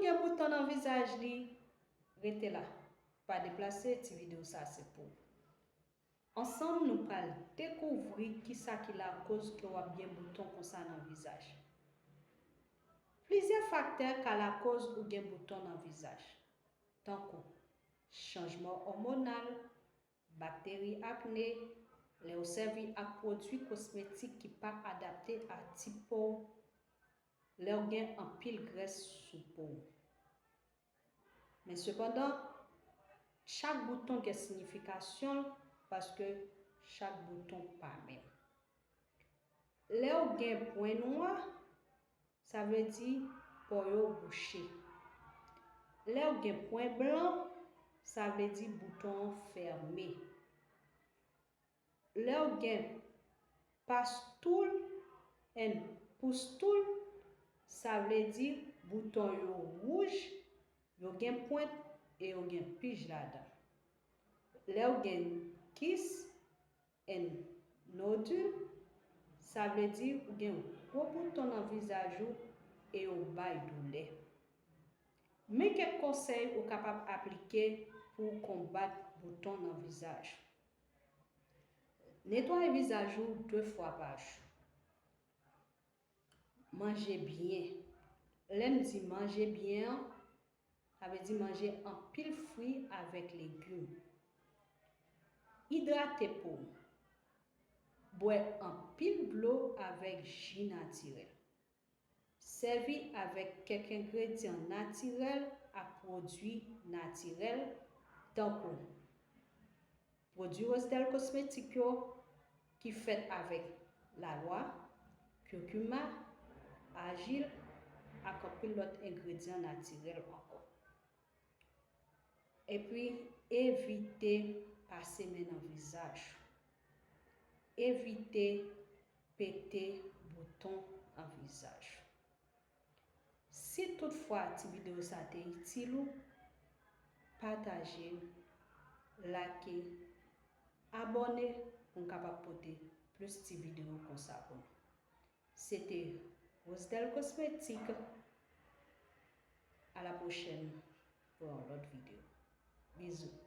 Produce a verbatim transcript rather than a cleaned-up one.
Gen bouton nan vizaj li, rete la. Pa deplase, ti videyo sa se pou ou. Ansanm, nou pral dekouvri kisa ki lakoz ke w ap gen bouton konsa nan vizaj. Plizyè faktè ka lakoz ou gen bouton nan vizaj, tankou chanjman òmonal, bakteri akne, lè w sèvi ak pwodui kosmetik ki pa adapte a tip po w, lè w gen anpil grès sou po w. Men sepandan, chak bouton gen siyifikasyon l, paske chak bouton pa menm. Lè w gen pwen nwa, sa vle di po yo bouche. Lè w gen pwen blan, sa vle di bouton an fèmen. Lè w gen pastoul and poustoul, sa vle di bouton yo wouj, yo gen pwent e yo gen pij ladan. Lè w gen kis and nodil, sa vle di ou gen gwo bouton nan vizaj ou e yo bay doulè. Men kèk konsèy ou kapab aplike pou w konbat bouton nan vizaj ou. Netwaye vizaj ou de fwa pa jou. Manje byen. Lè m di manje byen an, sa vle di manje anpil fwi avèk legim. Idrate po w. Bwè anpil dlo avèk ji natirèl. Sèvi avèk kèk engredyan natirèl ak pwodui natirèl, tankou pwodui Rosdel Cosmetics yo, ki fèt avèk lalwa, curcuma, ajil, ak anpil lòt engredyan natirèl ankò. Epi, evite pase men nan vizaj ou. Evite pete bouton nan vizaj ou. Si toutfwa ti videyo sa te itil ou, pataje l, like, abòne pou m kapab pote plis ti videyo konsa pou nou. Se te Rosdel Cosmetics. A la pwochèn pou yon lòt videyo. Bizou.